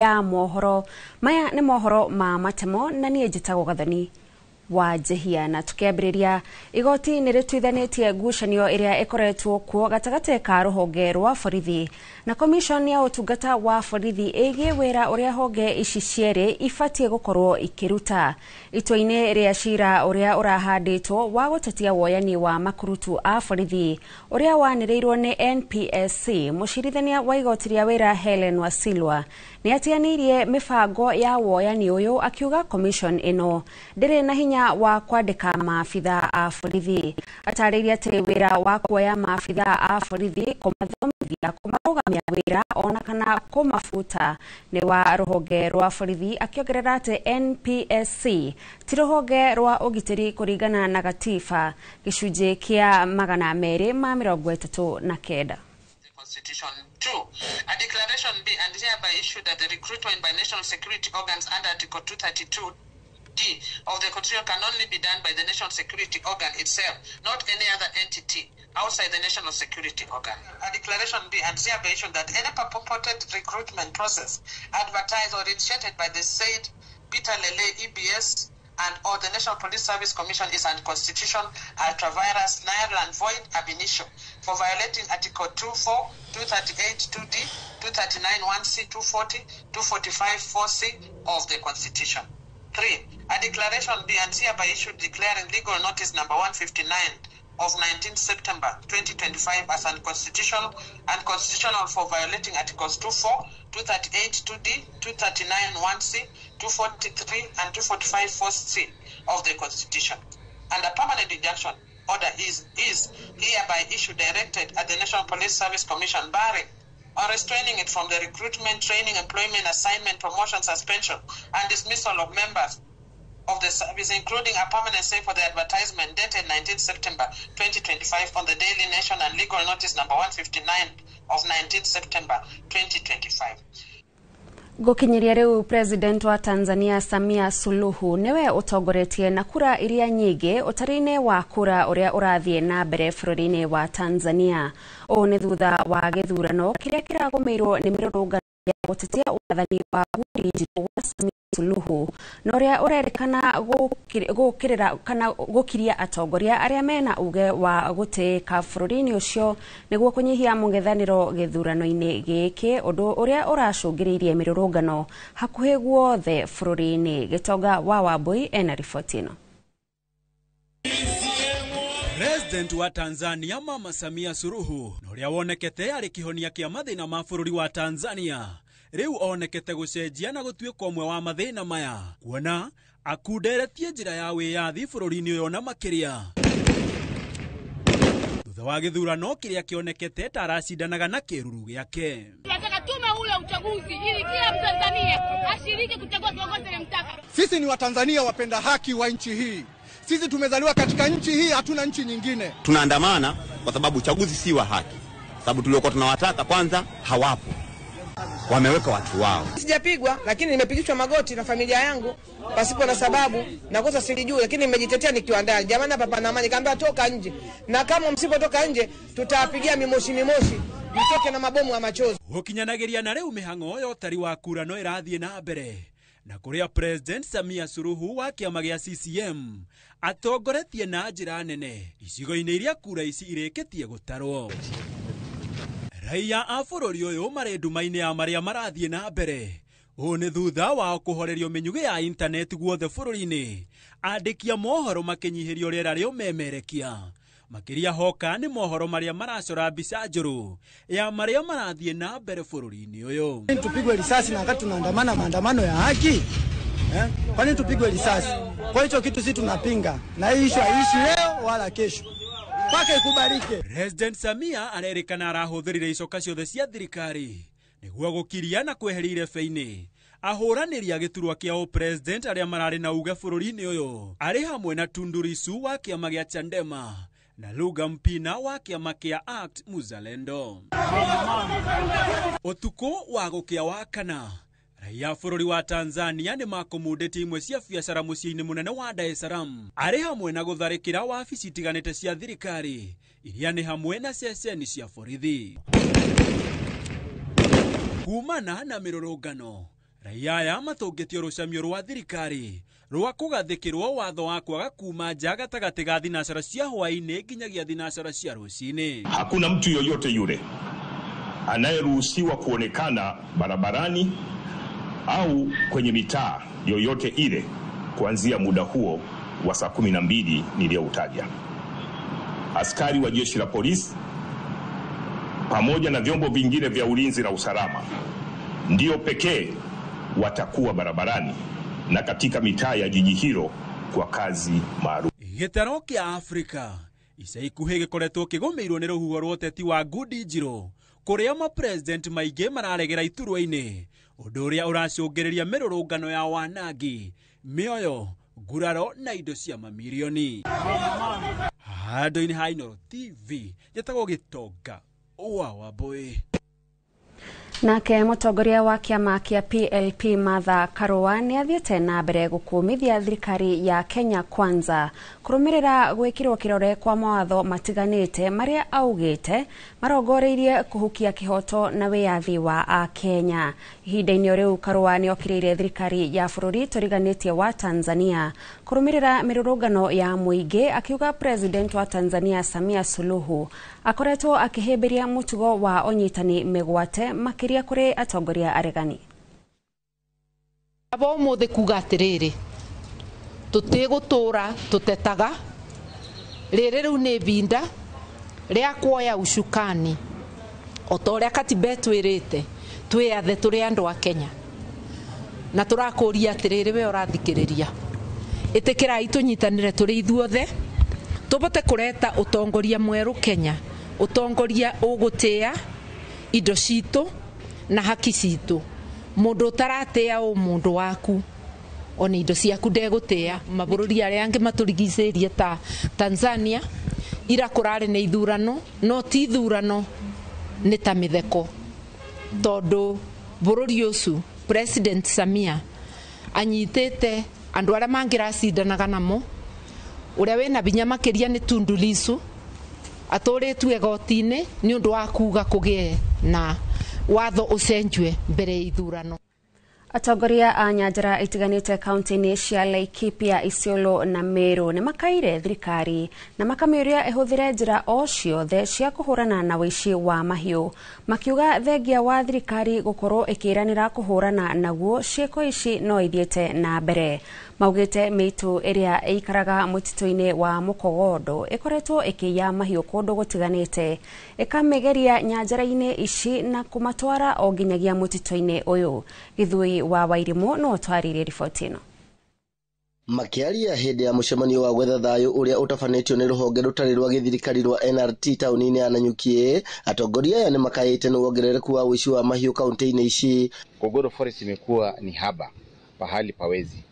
Ya mohoro maya nĩ mohoro ma matemo na niĩ njĩtagwo Gathoni wa Njehia. Na tukiambĩrĩria, igoti nĩ rĩtuithanĩtie ngucanio ĩrĩa ĩkoretwo kuo gatagatĩ ka rũhonge rwa borithi na commission ya ũtungata wa borithi ĩgiĩ wĩra ũrĩa honge ici cierĩ ibatiĩ gũkorwo ikĩruta. Itua-inĩ rĩa cira ũrĩa ũrahandĩtwo wa gũtetia woyani wa makurutu a borithi ũrĩa wanĩrĩirwo nĩ NPSC, mũcirithania wa igoti rĩa wĩra Helen Wasilwa nĩ atianĩirie mĩbango ya woyani ũyũ, akiuga commission ĩno ndĩrĩ na hinya wa kwandĩka maabitha a borithi. Atarĩirie atĩ wĩra wa kuoya maabitha a borithi, kũmathomithia, kũmarũgamia wĩra ona kana kũmabuta nĩ wa rũhonge rwa borithi, akĩongerera atĩ NPSC ti rũhonge rwa ũgitĩri kũringana na gatiba gĩcunjĩ kĩa 239. Constitution. Two, a declaration be and hereby issued that the recruitment by national security organs under Article 232 D of the Constitution can only be done by the national security organ itself, not any other entity outside the national security organ. A declaration be and hereby issued that any purported recruitment process advertised or initiated by the said Peter Lele EBS and or the National Police Service Commission is unconstitutional, ultra vires, null and void ab initio for violating Article 24, 238, 2D, 239, 1C, 240, 245, 4C of the Constitution. 3. A declaration be and hereby issued declaring legal notice number 159 of 19 September 2025 as unconstitutional and constitutional for violating Articles 24, 238, 2D, 239, 1C, 243, and 245, 4C of the Constitution. And a permanent injunction order is hereby issued directed at the National Police Service Commission barring or restraining it from the recruitment, training, employment, assignment, promotion, suspension, and dismissal of members of the service, including a permanent stay for the advertisement dated 19 September 2025 on the Daily Nation and legal notice number 159 of 19 September 2025. Gũkinyĩria rĩu, President wa Tanzania Samia Suluhu nĩwe ũtongoretie na kura iria nyingĩ ũtari-inĩ wa kura ũrĩa ũrathiĩ na mbere bũrũri-inĩ wa Tanzania. Ũũ nĩ thutha wa gĩthurano kĩrĩa kĩragũmĩirwo nĩ mĩrũrũngano ya gũtetia wathani wa ngundi njirũ wa Samia Suluhu na ũrĩa ũrerĩkana gũkĩrĩra kana gũkiria atongoria arĩa mena uge wa gũtĩĩka bũrũri-inĩ ũcio nĩguo kũnyihia mũng'ethanĩro gĩthurano-inĩ gĩkĩ, ũndũ ũrĩa ũracũngĩrĩirie mĩrũrũngano hakuhĩ guothe bũrũri-inĩ. Gĩtonga wa Wambui ena riboti ĩno. President wa Tanzania Mama Samia Suluhu na ũrĩa wonekete arĩ kĩhonia kĩa mathĩna ma bũrũri wa Tanzania rĩu onekete gũcenjia na gũtuĩka ũmwe wa mathĩna maya, kuona akunderetie njĩra ya wĩyathi bũrũri-inĩ ũyũ, na makĩria thutha wa gĩthurano kĩrĩa kĩonekete ta aracindanaga na kĩruru gĩake. Tunataka tume huru ya uchaguzi ili kila Mtanzania ashiriki kuchagua kiongozi anayemtaka. Sisi ni Watanzania wapenda haki wa nchi hii. Sisi tumezaliwa katika nchi hii, hatuna nchi nyingine. Tunaandamana kwa sababu uchaguzi si wa haki, sababu tuliokuwa tunawataka kwanza hawapo, wameweka watu wao. Sijapigwa, lakini nimepigishwa magoti na familia yangu pasipo na sababu, na kosa silijui, lakini nimejitetea nikiwa ndani. Jamani, hapa pana amani. Kaambia toka nje, na kama msipotoka nje tutawapigia mimoshi mimoshi, mtoke na mabomu ya machozi. Gũkinyanageria na rĩu, mĩhang'o ya ũtari wa kura no ĩrathiĩ na mbere, na kũrĩa President Samia Suluhu wa kĩama gĩa CCM atongoretie na njĩra nene icigo-inĩ iria kura ici irĩkĩtie gũtarwo. Raiya a bũrũri ũyũ marĩ nduma-inĩ ya marĩa marathiĩ na mbere. Ũũ nĩ thutha wao kũhorerio mĩnyugĩ ya intaneti guothe bũrũri-inĩ, andĩki a mohoro makĩnyihĩrio rĩera rĩa ũmemerekia, makĩria hoka nĩ mohoro marĩa maracora mbica njũru ya marĩa marathiĩ na mbere bũrũri-inĩ ũyũ. Tupigwe risasi na wakati tunaandamana maandamano ya haki, eh? Kwa nini tupigwe risasi? Kwa hicho kitu sisi tunapinga, na hii issue haiishi leo wala kesho, mpaka ikubalike. President Samia arerĩkana arahũthĩrire icoka ciothe cia thirikari nĩguo gũkiria na kweheria irebe-inĩ ahũranĩri a gĩturwa kĩa ũpresident arĩa mararĩ na uge bũrũri-inĩ ũyũ, arĩ hamwe na Tundu Lissu wa kĩama gĩa Chadema na Luga Mpina wa kĩama kĩa ACT Muzalendo. Ũtukũ wa gũkĩa wa kana, raia bũrũri wa Tanzania nĩ makũmundĩtie imwe cia biacara mũciĩ-inĩ mũnene wa Dar es Salaam, arĩ hamwe na gũtharĩkĩra wabici itiganĩte cia thirikari iria nĩ hamwe na ceceni cia borithi. Kumana na mĩrũrũngano, Raia aya matũngĩtio rũcamio rwa thirikari rwa kũgathĩkĩrwo watho wa kwaga kuma nja gatagatĩ ga thinacara cia hwaĩ-inĩ nginyagia thinacara cia rũcinĩ. Hakuna mtu yoyote yule anayeruhusiwa kuonekana barabarani au kwenye mitaa yoyote ile kuanzia muda huo wa saa 12 niliyoutaja. Askari wa jeshi la polisi pamoja na vyombo vingine vya ulinzi na usalama ndio pekee watakuwa barabarani na katika mitaa ya jiji hilo kwa kazi maalum. Gĩtaro kĩa Afrika ica ikuhĩ gĩkoretwo kĩgũmĩirwo nĩ rũhuho rwa ũteti wa ngundi njirũ kũrĩa mapresident maingĩ mararegera iturwa-inĩ, ũndũ ũrĩa ũracũngĩrĩria mĩrũrũngano ya wanangi, mĩoyo, nguraro na indo cia mamirioni. Handũ-inĩ ha Inooro TV njĩtagwo Gĩtonga wa Wambũi. Nake mũtongoria wa kĩama kĩa PLP Martha Karua nĩ athiĩte na mbere gũkũmithia thirikari ya Kenya Kwanza kũrũmĩrĩra gwĩkĩrwo kĩrore kwa mawatho matiganĩte marĩa augĩte marongoreirie kũhukia kĩhoto na wĩyathi wa Akenya. Ihinda-inĩ rĩu Karua nĩ okĩrĩire thirikari ya bũrũri tũriganĩtie wa Tanzania kũrũmĩrĩra mĩrũrũngano ya mũingĩ, akiuga President wa Tanzania Samia Suluhu akoretwo akĩhĩmbĩria mũtugo wa ũnyitani mĩgwate makĩria kũrĩ atongoria aregani. Aba ũmũthĩ kuga atĩrĩrĩ, tũtigũtũra tũtetaga, rĩrĩ rĩu nĩ ibinda rĩa kuoya ucukani o ta ũrĩa katiba ĩtwĩrĩte twĩyathe tũrĩ andũ a Kenya, na tũrakũria atĩrĩrĩ we ũrathikĩrĩria, ĩtĩkĩrai tũnyitanĩre tũrĩ ithuothe tũbote kũreta ũtongoria mwerũ Kenya, ũtongoria ũgũtĩa indo citũ na haki citũ. Mũndũ ũtaratĩa ũmũndũ waku ona indo ciaku ndegũtĩa. Mabũrũri arĩa angĩ matũrigicĩirie ta Tanzania ira kũrarĩ na ithurano, no ti ithurano, nĩ ta mĩtheko, tondũ bũrũri ũcio President Samia anyitĩte andũ arĩa mangĩracindanaga namo. Ũrĩa wĩna binya makĩria nĩ Tundu Lissu, atũrĩtue igoti-inĩ nĩ ũndũ wa kuga kũgĩe na watho ũcenjwe mbere ya ithurano. Atongoria a nyanjara itiganĩte kaunti-inĩ cia Laikipia, Isiolo na Meru nĩ makaire thirikari na makamĩũria ĩhũthĩre njĩra o ciothe cia kũhũrana na ũici wa mahiũ, makiuga thengia wa thirikari gũkorwo ĩkĩĩranĩra kũhũrana naguo ciĩko ici no ithiĩte na mbere. Maugĩte mĩitũ ĩrĩa ĩikaraga mũtitũ-inĩ wa Mũkogondo ĩkoretwo ĩkĩiya mahiũ kũndũ gũtiganĩte, ĩkamĩgeria nyanjara-inĩ ici na kũmatwara o nginyagia mũtitũ-inĩ ũyũ. Gĩthui wa Wairimu no twarĩrie riboti ĩno. Makĩaria hĩndĩ ya mũcemanio wa gwetha thayũ ũrĩa ũtabanĩtio nĩ rũhonge rũtarĩ rwa gĩthirikari rwa NRT taũni-inĩ ya Nanyuki, atongoria aya nĩ makaĩte nĩ wongerereku wa ũici wa mahiũ kaunti-inĩ ici. Kogodo Forest imekuwa ni haba pahali pawezi,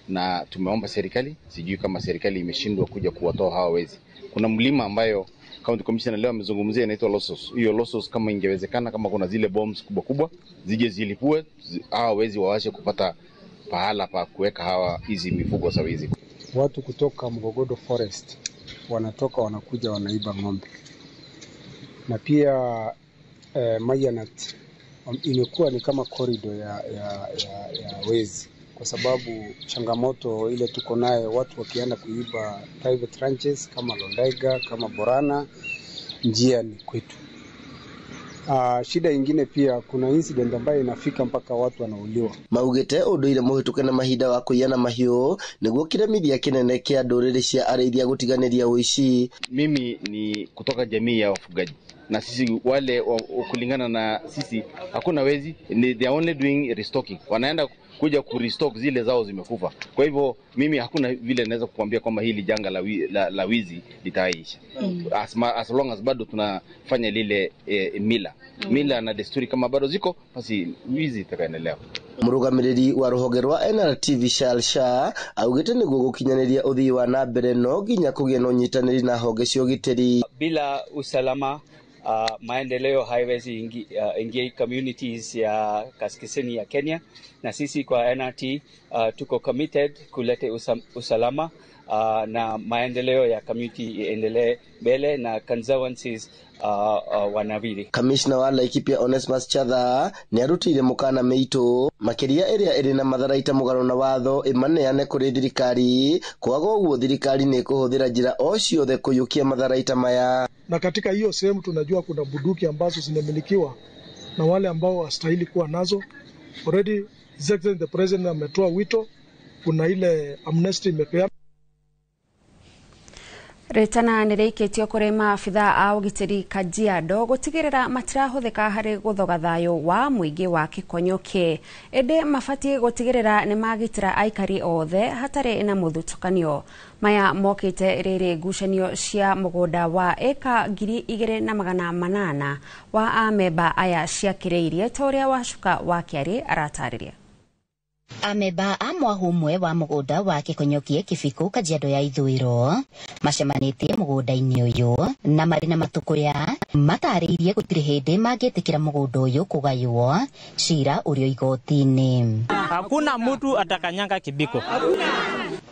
na tumeomba serikali, sijui kama serikali imeshindwa kuja kuwatoa hawa wezi. Kuna mlima ambayo County Commissioner leo amezungumzia inaitwa Losos. Hiyo Losos kama ingewezekana, kama kuna zile bombs kubwa kubwa zije zilipue, hawa wezi wawache kupata pahala pa kuweka hawa hizi mifugo za wezi. Watu kutoka Mgogodo Forest wanatoka wanakuja wanaiba ng'ombe, na pia Mayanat imekuwa ni kama corridor ya wezi, kwa sababu changamoto ile tuko nayo, watu wakienda kuiba private ranches kama Londaiga, kama Borana, njia ni kwetu. Shida ingine pia kuna incident ambayo inafika mpaka watu wanauliwa. Maugite unduire muhituke na mahinda wa kuiyana mahiũ niguo kĩremithia kĩnene kĩa ndũrĩrĩ cia arĩithia gũtiganĩria ũici. Mimi ni kutoka jamii ya wafugaji, na sisi wale kulingana na sisi hakuna wezi, ni they are only doing restocking, wanaenda kuja ku restock zile zao zimekufa. Kwa hivyo mimi hakuna vile naweza kukuambia kwamba hili janga la wizi litaisha. As long as bado tunafanya lile mila na desturi kama bado ziko, basi wizi itakaendelea. Mũrũgamĩrĩri wa rũhonge rwa NRT Vishal Shah augĩte nĩguo gũkinyanĩria ũthii wa na mbere no nginya kũgĩe na ũnyitanĩri na honge cia ũgitĩri. Bila usalama Maendeleo haiwezi ingia communities ya kaskazini ya Kenya, na sisi kwa NRT tuko committed kulete usalama na maendeleo ya community iendelee mbele na conservancies wanawiri. Kamishna wa Laikipia Onesmus Chatha nĩ arutĩire mũkana mĩitũ makĩria ĩrĩa ĩrĩ na matharaita mũgarũ na watho ĩmaneane kũrĩ thirikari, kwaga ũguo thirikari nĩ ĩkũhũthĩra njĩra o ciothe kũiyũkia matharaita maya. Na katika hiyo sehemu tunajua kuna bunduki ambazo zinamilikiwa na wale ambao wastahili kuwa nazo. Already His Excellency the President ametoa wito, kuna ile amnesty imepeanwa. Ritana nĩ rĩikĩtio kũrĩ maabitha a ũgitĩri Kajiado gũtigĩrĩra matirahũthĩka harĩ gũthoga thayũ wa mũingĩ wa Kĩkonyoke, ĩndĩ mabatiĩ gũtigĩrĩra nĩ magitĩra aikari othe hatarĩ na mũthutũkanio. Maya mokĩte rĩrĩ ngucanio cia mũgũnda wa ĩka 2800 wa amemba aya ciakĩrĩirie ta ũrĩa Wacuka wa Kĩarĩ aratarĩria. Amemba a mwahu ũmwe wa mũgũnda wa Kĩkonyokie Kĩbikũ Kajiado ya ithũĩro macemanĩtie mũgũnda-inĩ ũyũ na marĩ na matũkũya matarĩirie gũtirĩ hĩndĩ mangĩtĩkĩra mũgũnda ũyũ kũgaywo cira ũrĩ igoti-inĩ. Hakuna mtu atakanyanga Kibiko.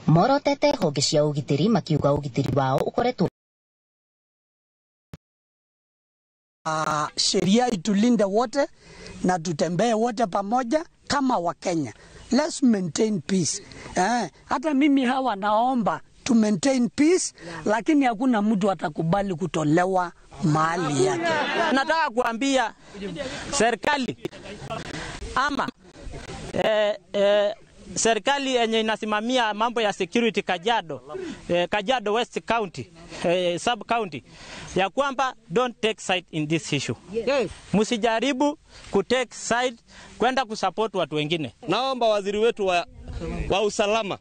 Morotete honge cia ũgitĩri makiuga ũgitĩri wao ũkoretwo. Sheria itulinde wote na tutembee wote pamoja kama Wakenya. Let's maintain peace. Hata mimi hawa naomba to maintain peace, lakini hakuna mtu atakubali kutolewa mali yake. Nataka kuambia serikali ama serikali yenye inasimamia mambo ya security Kajiado, Kajiado West County, sub county, ya kwamba don't take side in this issue. Yes. Msijaribu ku take side kwenda kusupport watu wengine. Naomba waziri wetu wa usalama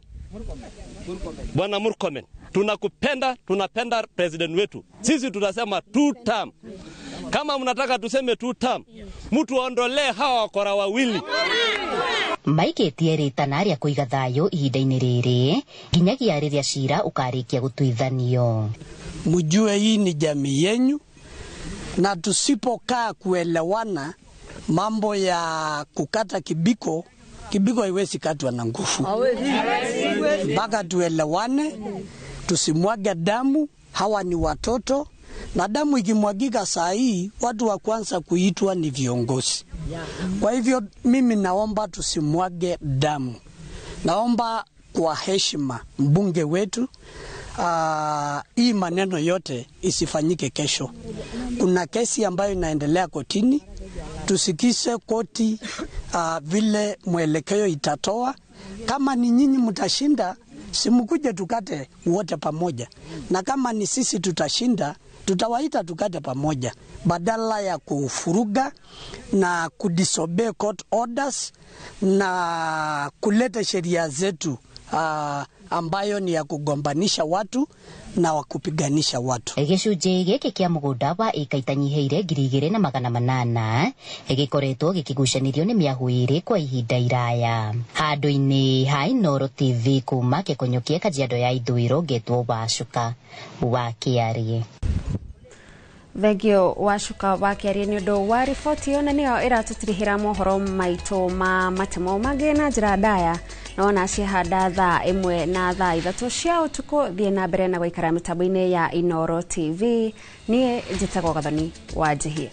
Bwana Murkomen, tunakupenda, tunapenda president wetu. Sisi tunasema 2 term. Kama mnataka tuseme 2 term, mtu aondolee hawa wakora wawili. Maikĩtie rĩtana rĩa kũiga thayũ ihinda-inĩ rĩrĩ nginyagia rĩrĩa cira ũkarĩkia gũtuithanio. Mjue hii ni jamii yenyu, na tusipokaa kuelewana mambo ya kukata kibiko, kibiko haiwezi katwa na nguvu. Mpaka tuelewane, tusimwage damu. Hawa ni watoto, na damu ikimwagika saa hii watu wa kwanza kuitwa ni viongozi. Kwa hivyo mimi naomba tusimwage damu. Naomba kwa heshima mbunge wetu, hii maneno yote isifanyike kesho. Kuna kesi ambayo inaendelea kotini, tusikise koti vile mwelekeo itatoa. Kama ni nyinyi mtashinda, simukuje tukate wote pamoja, na kama ni sisi tutashinda, tutawaita tukate pamoja, badala ya kufuruga na kudisobey court orders na kuleta sheria zetu ambayo ni ya kugombanisha watu na wakupiganisha watu. Gĩcunjĩ gĩkĩ kĩa mũgũnda wa ĩka itanyihĩire 2800 gĩkoretwo gĩkĩgucanĩrio nĩ mĩahũ ĩrĩ kwa ihinda iraya. Handũ-inĩ ha Inooro TV kuma Kĩkonyokie Kajiado ya ithũĩro, ngetwo Wacuka wa Kĩarĩ. Thengio Wacuka wa Kĩarĩ nĩ ũndũ wa riboti ĩyo, na nĩyo ĩratũtirihĩra mohoro maitũ ma matemo mangĩ na njĩra ndaya na ona ciahanda thaa 1 na thaa 3 cia ũtukũ. Thiĩ na mbere na gũikara mĩtambo-inĩ ya Inooro TV. Niĩ njĩtagwo Gathoni wa Njihia.